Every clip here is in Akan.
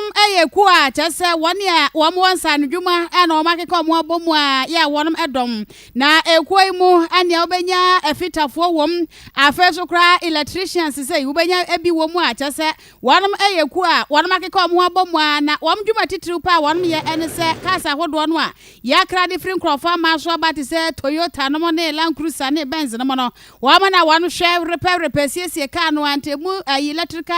Wɔn yɛ kuo a kyerɛ sɛ wɔn a wɔn wɔ nsaanodwuma na wɔn akeka wɔn abɔ mu a yɛ a wɔn dɔm. Na ekuo yi mu nea wobɛnya afitafoɔ wɔm, afei nso koraa electricians sɛ wobɛnya bi wɔ mu a kyerɛ sɛ wɔn yɛ kuo a wɔn akeka wɔn ho abɔ mu a, na wɔn dwuma titiriw pa a wɔn yɛ ne sɛ cars ahodoɔ no a yɛakra de firi nkurɔfoɔ ama so aba te sɛ Toyota nom ne Land Cruiser ne Benz nom no, wɔn na wɔn hwɛ repɛ siesie car no a, nti emu ayi electrical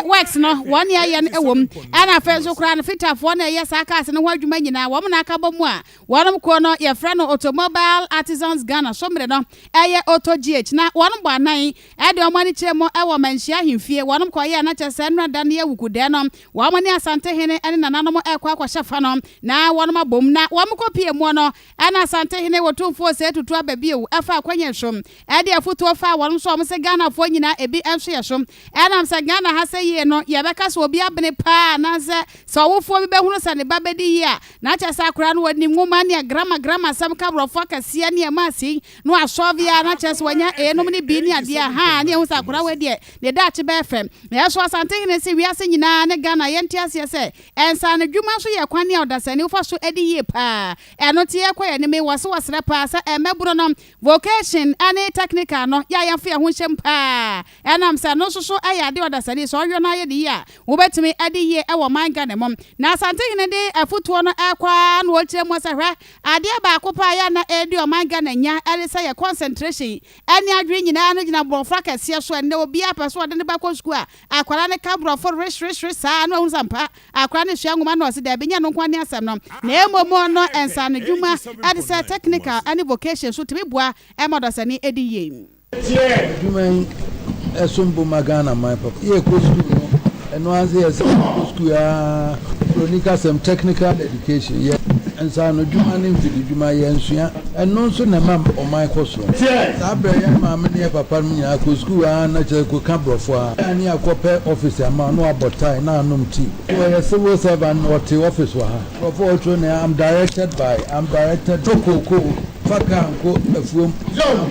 works no wɔn ne ɛyɛ no wɔ mu. Ɛna afei nso koraa no, fitafoɔ na ɛyɛ saa cars no ho adwuma nyinaa, wɔn na aka bɔ mu a wɔn kuo no yɛfrɛ no Automobile Artisans Ghana, so mmere no ɛyɛ Auto GH. Na wɔn bɔ anan ɛde wɔn ani kyerɛ mu ɛwɔ Manhyia ahemfie. Wɔn kɔyɛ na kyerɛ sɛ nnora da no yɛ wukudɛ no, wɔn ne Asantehene ne nananom ɛkɔ akɔhyɛ fa no na wɔn abom. Na wɔn kɔ pie mu no, ɛna Asantehene Wɔtumfoɔ sɛ tutu aba bio ɛfa akwannyɛ so ɛde afotuo fa wɔn nso a wɔn sɛ Ghanafoɔ nyinaa ebi nso yɛ so. Ɛnam sɛ Ghana ha sɛ yie no, yɛbɛka sɛ obi abene paa anaasɛ sɛ ɔwofoɔ bi bɛhunu sɛ ne ba bɛdi yie a, na kyerɛ sɛ akwaraa no wɔnim nwoma ne grammar grammar asɛm ka borɔfo akɛseɛ ne ɛma ase na wasɔve a, na kyerɛ sɛ wanya A nom ne B ne adeɛ a ha ne ɛhu sɛ akwaraa wɔ deɛ ne daakye bɛyɛ fɛ. Na ɛso Asantehene sɛ wiase nyinaa ne Ghana yɛnte aseɛ sɛ ɛnsa no dwuma nso yɛ kwan ne a ɔdasani wofa so adi yie paa. Ɛno nti yɛkɔ yɛn anim wɔ se wɔsrɛ paa sɛ ɛmmɛboro no vocation ne technical no yɛ a yɛmfa yɛn ho nhyɛm paa, ɛnam sɛ ɛno nso so yɛ adeɛ ɔdasani sɛ ɔyɔ no ayɛ ne yie a, wobɛtumi adi yie wɔ ɔman Ghana mu. Na Asantehene de afutuo no ɛkɔ ara na ɔkyerɛ mu sɛ hwɛ, adeɛ baako paa yɛ a na ɛredi ɔman Ghana nya ɛne sɛ yɛ concentration ɛne adwene nyinaa no gyina borɔfo akɛseɛ so. Ɛnnɛ obiara pɛ sɛ ɔde ne ba kɔ sukuu a, akwadaa no ka borɔfo rehwerehwere saa na ɔhunu sɛ ampa akwadaa no sua nwoma, na ɔse daabi, nyɛ no nko ne asɛm no, na mmom ɔno nsaanodwuma ɛde sɛ technical ɛne vocation so tumi boa ɛma ɔdasani ɛdi yie. Adwuma yi ɛsom bo ma Ghana man papa. Yɛkɔ sukuu no, ɛno ara sɛ yɛsɛ kɔ sukuu aa, buroni kasɛm technical education, yɛ nsaanodwuma ne mfididwuma yɛnsua. Ɛno nso na ɛma ɔman kɔ so. Saa berɛ yɛ maame ne yɛ papa no nyinaa kɔ sukuu aa, na kyerɛ kɔka borɔfo a ne akɔpɛ office ama na wabɔ tie na anom tea. Wɔyɛ civil servant na ɔte office wɔ ha. Borɔfo a ɔtwerɛ ne "I'm directed by, I'm directed" to kookoo fa kaa nkɔ afuom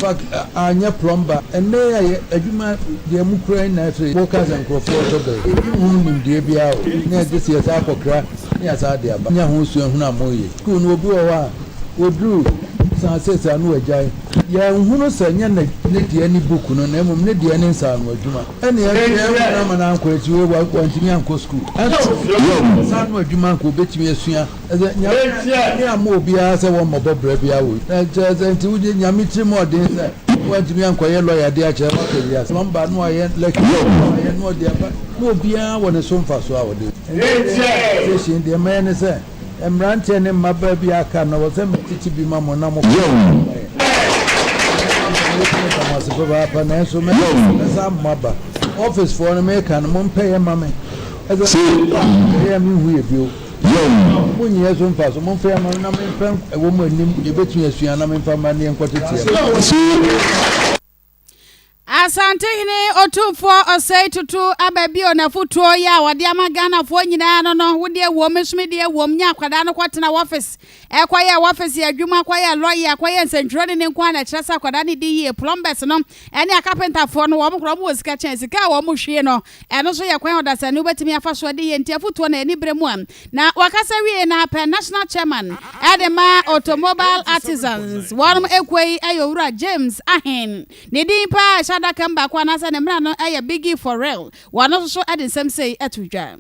fa anyɛ plumber. Ɛnnɛ yi a yɛ adwuma deɛ mu kura yi na afei woka sɛ nkurɔfoɔ tɔ bɛyi. Yɛnni ho nimdeɛ biara o, na ɛgye sɛ yɛsan akɔkra ne yɛasan de aba. Nya ho suahunu a moyɛ. Sukuu no, obi wɔ hɔ a wɔduru san seesei a na wagyae. Yɛnhunu sɛ nyɛ ne ne deɛ ne book no, na mmom ne deɛ ne nsaano adwuma. Ɛne ɛhwɛ ɛhunu ama no ankɔ akyiri, wantumi ankɔ sukuu. Ɛnso nsaano adwuma nka obɛtumi asua. Ɛsɛ Nyame amma obiara sɛ wɔmmɔbɔ bra biara wɔ na kyerɛ sɛ nti wogye Nyame tirim ɔden sɛ wantumi ankɔyɛ lawyer de akyerɛ wakɔ wiase. Plumber na wayɛ lecturer na wayɛ na ɔde aba na obiara wɔ ne so mfasoɔ a ɔde. Nti deɛ mɛyɛ ne sɛ mmeranteɛ ne mmabaa bi aka no wɔ sɛ metete bi ma mo na mo kɔ ase papaapa, nanso mɛsa mo aba office foɔ no, meka no mompɛ yɛ ma me ɛsɛ ɛyɛ mehu yɛ bio. Mo nyɛ so mfa so momfa yɛ ma me na memfɛ ɛwɔ mo anim yɛbɛtumi asua na memfa ma ne yɛnkɔteteɛ. Asantehene Otumfoɔ Ɔsɛe Tutu aba bio n'afotuo yi a wɔde ama Ghanafoɔ nyinaa no, wodeɛ wom nso deɛ wom, nyɛ akwadaa no kɔtena office ɛkɔyɛ office adwuma, kɔyɛ lawyer, kɔyɛ nsɛntwerɛni ne nko a na ɛkyerɛ sɛ akwadaa no di yie. Plumbers no ɛne akapentafoɔ no, wɔn korɔ wɔn wɔ sika kyɛn sika a wɔn hwie no. Ɛno nso yɛ kwan ɔdasani wobɛtumi afa so adi yie. Nti afotuo no ani berɛ mu a na wakasa wie na apɛ national chairman ɛde ma Automobile Artisans wɔn ekuo yi ɛyɛ Owura James Ahen. Ne din paa ɛhyɛ adaka mu baako anaasɛ ne mmara no ɛyɛ Biggie for Real. Wɔn nso so ɛde nsɛm sei ɛto dwa.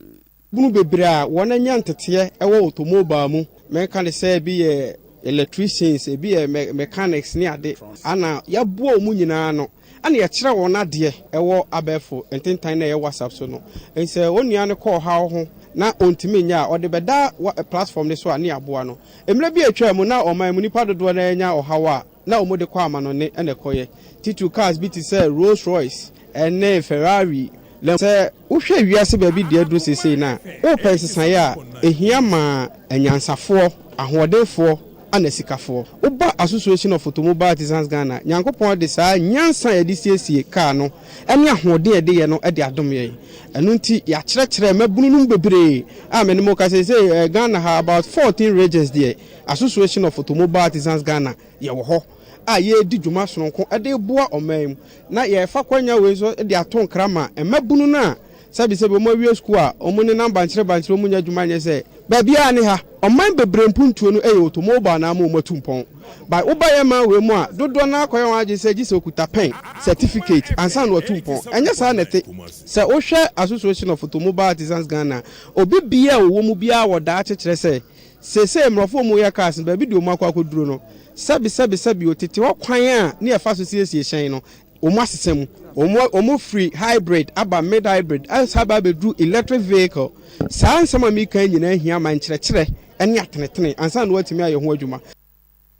Bunu bebree a wɔn anya nteteɛ ɛwɔ automobile mu, mɛka ne sɛ ebi yɛ electricians, ebi yɛ mechanics ne ade ana yɛaboa wɔn nyinaa no, ana yɛkyerɛ wɔn adeɛ ɛwɔ abɛɛfo ntentan na ɛyɛ WhatsApp so no. Nsɛ wɔn nua no kɔ ɔhaw ho na ɔntumi nyɛ a, ɔde bɛda platform ne so a ne yɛaboa no. Mmerɛ bi atwa mu na ɔman mu nipa dodoɔ na anya ɔhaw a na wɔn de kɔ amanɔne ɛna ɛkɔyɛ titiri cars bi te sɛ Rolls Royce ɛne Ferrari. Sɛ wohwɛ wiase baabi deɛ aduru seesei no a, wopɛ nsesaeɛ a ɛhia ma anyansafoɔ, ahoɔdenfoɔ ana sikafoɔ. Woba Association of Automobile Artisans Ghana, Nyankopɔn de saa nyansa a yɛde siesie kaa no ne ahoɔden a yɛde yɛ no de adom yɛn. Ɛno nti yɛakyerɛkyerɛ mmabunu no mu bebree a me ne mo ka seesei Ghana ha about 14 regions deɛ, Association of Automobile Artisans Ghana yɛwɔ hɔ a yɛredi dwuma sononko de boa ɔman mu. Na yɛfa kwanya wei nso de ato nkra ma mmabunu no a Sɛbisɛbi wɔn awie sukuu a wɔn nenam bankyere bankyere wɔn nyɛ adwuma nyɛ sɛ baabiara ne ha. Ɔman bebree mpuntuo no yɛ automobile na ama wɔn atu mpɔn. But woba yɛn man wei mu a, dodoɔ no ara kɔyɛ wɔn adwene sɛ gye sɛ ɔkuta pɛn, certificate, ansa na watu mpɔn. Ɛnyɛ saa na ɛte. Sɛ wohwɛ Association of Automobile Artisans Ghana a, obi biara a ɔwɔ mu biara wɔ daakye kyerɛ sɛ seesei mmorɔfo a wɔyɛ cars no, baabi deɛ wɔakɔ akɔduro no, sɛbi sɛbi sɛbi o, tete hɔ kwan a ne yɛfa so siesie hyɛn no, Wɔn asesa mu. Wɔn wɔn firi hybrid aba mid hybrid asan aba abɛduru electric vehicle. Saa nsɛm a mereka yi nyinaa hia ma nkyerɛkyerɛ ne atenetene ansa na woatumi ayɛ ho adwuma.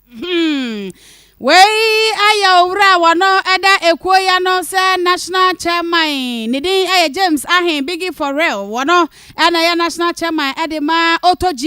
Hmm. Wei ayɛ owura a wɔno da ekuo yi ano sɛ National Chairman. Ne din yɛ James Ahen Biggie for real. Wɔno na ɛyɛ National Chairman de ma Auto G.